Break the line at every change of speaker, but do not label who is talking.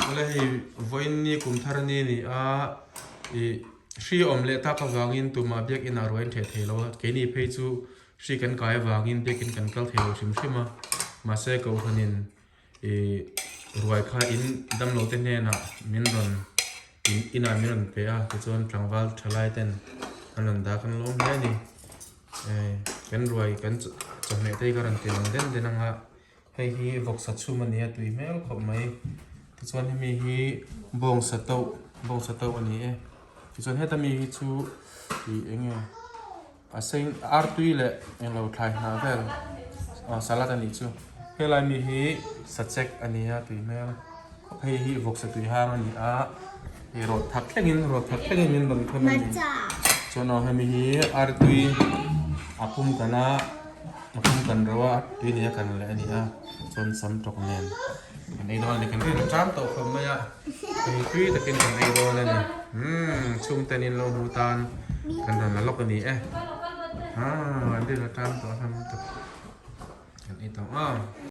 Awle hei vawiin ni kum thar ni a ni a, ih hri awm leh tak avangin tumah biakin ah ruai an theh thei lo a, keini phei chu hri kan kai avangin biakin kan kal thei lo hrim hrim a, mahse kohhranin ih ruai kha in damlo te hnenah min rawn in inah min rawn pe a tichuan tlangval thalai ten an rawn dah kan lawm hle a ni eh kan ruai kan chawhmeh te hi ka rawn ti lang den den ang a hei hi vawksa chhum a ni a tui hmel khawp mai tichuan hemi hi bawngsa tauh bawngsa tauh a ni e tichuan heta mi hi chu ih eng nge. A sei artui leh englo thlai hnah vel ah salad a nih chu helai mi hi sachek a ni a tui hmel hei hi vawksa tui hang a ni a hei rawt thak thlengin rawt thak thlengin min rawn thawn a ni chuan aw hemi hi artui a pum kan a a pum kan ro a tui nia kan leh a ni a chuan sam tawk nen kan ei dawn a ni kan rin a ṭam tawh khawp mai a. Hei tui takin kan ei dawn a ni. Umm chhungten in lo hmu tan kan rawn la lawk a ni e. Haa an rin atang tawh hlawm lutuk. Kan ei tawh ang.